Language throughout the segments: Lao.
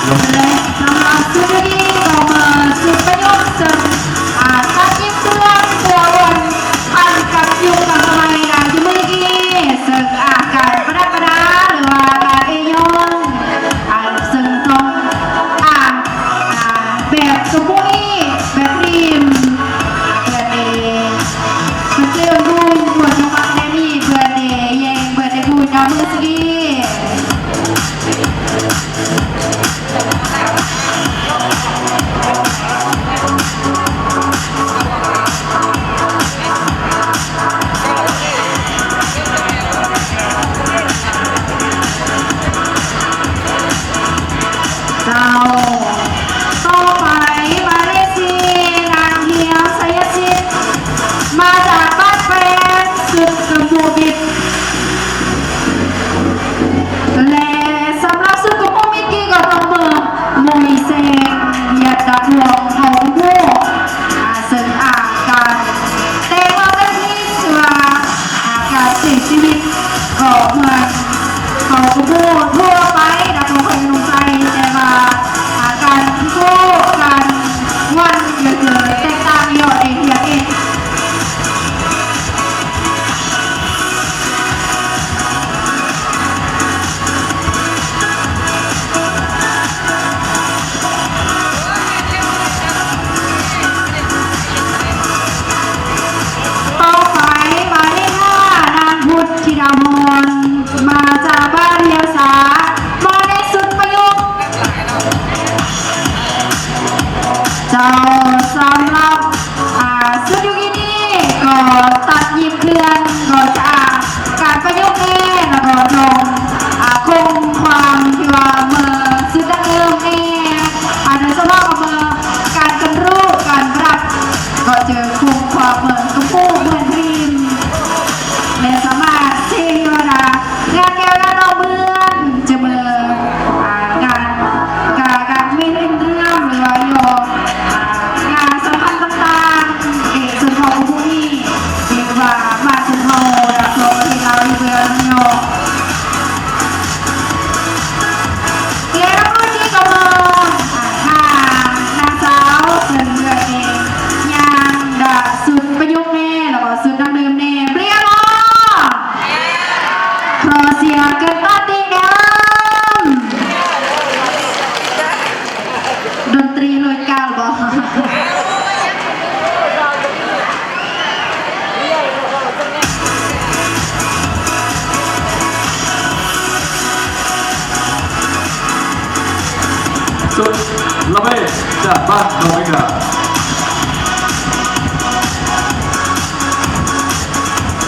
ແລະສຳລັບຊຸດນີ້ກໍມາຊຸດປະຍຸກເຊິ່ງ ອາ ຕັດຍິບເຄື່ອງເພື່ອອວນທັນກັບຍຸກກັບສະໄໝນະ ຢູ່ມື້ນີ້ ເຊິ່ງ ອາ ການປະດັບປະດາ ຫຼືວ່າການເອ້ຍ້ອງ ອາ ເຊິ່ງຕ້ອງ ອາ ອາ ແບບກະປຸ້ຍ ແບບຣີມ ເພື່ອເດ ເພື່ອເຈີບຸນ ເພື່ອຍອມຮັບແນວນີ້ ເພື່ອເດແຍງ ເພື່ອເດບຸນນຳມື້ສະກີ ເຈົ້າ ຕໍ່ໄປ ໝາຍເລກສີ່ ນາງທຽມ ໄຊຍະສິດ ມາຈາກບ້ານແປງ ຊຸດກະໂປະມິດ ແລະ ສຳລັບຊຸດກະໂປະມິດນີ້ກໍຕ້ອງເບິ່ງ ໂມຍແຊງ ຍັດດາພວງ ເຮົາຮູ້ ອາ ເຊິ່ງອາການແຕ່ງວ່າເປັນທີ່ຊື່ວ່າ ອາການເສຍຊີວິດກໍເໝືອນເຮົາຮູ້ທົ່ວໄປນະ ບໍ່ຄ່ອຍລົງໃຈ ແຕ່ວ່າອາການຮູ້ ການວັນກໍຄືແຕກຕ່າງຢູ່ໃນເທື່ອນີ້. ຕໍ່ໄປ ໝາຍເລກຫ້າ ນາງພຸດທິດາພອນ ມາຈາກບ້ານຮຽວສາ ມາໃນຊຸດປະຍຸກ ເຈົ້າ ສຳລັບ ອາ ຊຸດຢູ່ທີ່ນີ້ກໍຕັດຍິບເຄື່ອງກໍຈະ ການປະຍຸກແດ່ ແລ້ວກໍຕ້ອງ ອາ ຄົງຄວາມທີ່ວ່າເມື່ອຊຸດດັ້ງເດີມແດ່ ອາ ໂດຍສະເພາະເມື່ອການກັນຮູ້ ການປະດັບ ກໍຈະຄົງຄວາມເໝືອນກະປຸ້ຍເໝືອນຣີມ ແລະ ສາມາດເຊໂຍນາ ງານແກ້ວງານນອກເມືອງ ຈະເມີ ອາ ງານກາ ການມີເລື່ອງ ຫຼືວ່າ ຍອ ອາ ງານສຳຄັນຕ່າງໆ ເອກຊົນເຜົ່າກະບຸນີ້ ຫຼືວ່າບ້ານຊົນເຜົ່າດາວສອງປະເທດລາວຢູ່ເມືອງຍອ ແລະ ນຳມື້ນີ້ກໍມາ ອາ ທາງນາງສາວເພິ່ນເລືອກເອງ ຍ່າງດາ ຊຸດປະຍຸກແດ່ ແລ້ວກໍຊຸດດັ້ງເດີມແດ່ ເບຍບໍ່? ຂໍສຽງກັນຕັດຕິງແດ່ ດົນຕີໂລຍກາລບໍ່? ຊຸດລະເວດຈາກບ້ານໜອງແມງດາ.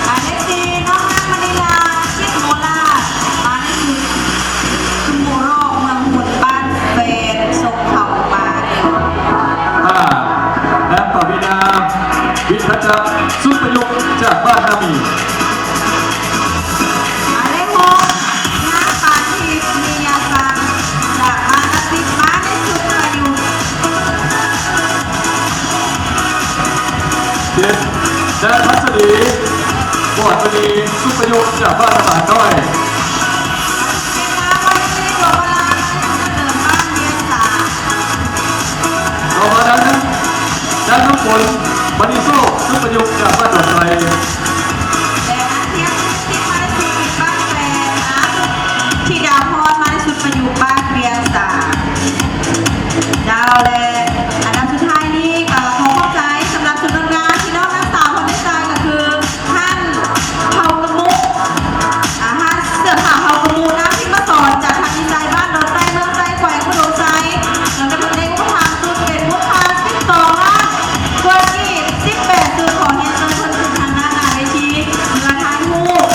ໝາຍເລກສີ່ ນ້ອງນາງມະນີລາ ຈິດໂມລາດ ມາໃນຊຸດ ຄືໝູ່ໂລກເມືອງຫຸນ ບ້ານແຟນ ສົ່ງເຂົ້າມາເດີ. ຫ້າ ນາງປາວິນາ ວິທະຈັກ ຊຸດປະຍຸກຈາກບ້ານນາມີ. ໝາຍເລກຫົກ ນາງປານທິບ ມີຍາສັງ ຈາກບ້ານນາຕິບ ມາໃນຊຸດປະຍຸກ. ເຈັດ ນາງພັດສະດີ ບອດມະນີ ຊຸດປະຍຸກຈາກບ້ານນາບານນ້ອຍ. ຕໍ່ມາ ນາງ ນາງນ້ຳຝົນ ມະນີໂຊກ ຊຸດປະຍຸກຈາກບ້ານດອນໄຊ. ແລະ ນາງທຽມ ທິດມານະສີ ບ້ານແປງ ນາງທິດາພອນ ມາໃນຊຸດປະຍຸກບ້ານວຽງສາ. ເຈົ້າ ແລະ ອັນດັບສຸດທ້າຍນີ້ກໍຂໍຂອບໃຈສຳລັບຊຸດງານທີ່ນ້ອງນາງສາວເພິ່ນໄດ້ໃສ່ ກໍຄື ທ່ານ ເຜົ່າກະມຸ ອາ ທ່ານເສືອຂາວເຜົ່າກະມຸ ນາງທິມມະສອນ ຈາກທາງດີໄຊບ້ານດອນໃຕ້ ເມືອງໄຊ ແຂວງອຸດົມໄຊ ແລ້ວກໍເພິ່ນໄດ້ອຸປະຖຳຊຸດເປັນມູນຄ່າສິບສອງລ້ານກວ່າກີບ ສິບແປດຊຸດ. ຂໍຮຽນເຊີນເພິ່ນຂຶ້ນທາງດ້ານໜ້າເວທີ ເພື່ອຖ່າຍຮູບ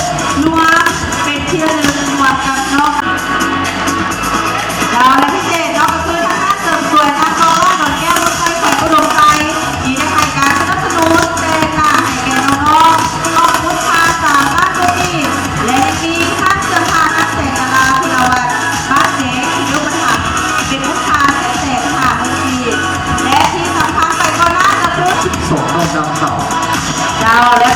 ລວມເປັນທີ່ລະລຶກຮ່ວມກັບນ້ອງ. ເຈົ້າ ແລະ ພິເສດເນາະ ກໍຄືທາງຮ້ານເສີມສວຍ ທາງກອງຮ້ອນດອນແກ້ວ ເມືອງໄຊ ແຂວງອຸດົມໄຊ ທີ່ໄດ້ໃຫ້ການສະໜັບສະໜູນແຕ່ງໜ້າໃຫ້ແກ່ນ້ອງໆ ອອກມູນຄ່າສາມລ້ານກວ່າກີບ ແລະ ຍັງມີທ່ານເຈົ້າພາບ ນາງແສງດາລາ ພົນລະວັດ ບ້ານແດງ ທີ່ໄດ້ອຸປະຖຳເປັນມູນຄ່າເຈັດແສນຫ້າໝື່ນກີບ ແລະ ທີ່ສຳຄັນໄປກວ່ານັ້ນກໍຄື ສອງນ້ອງນາງສາວ ເຈົ້າ ແລະ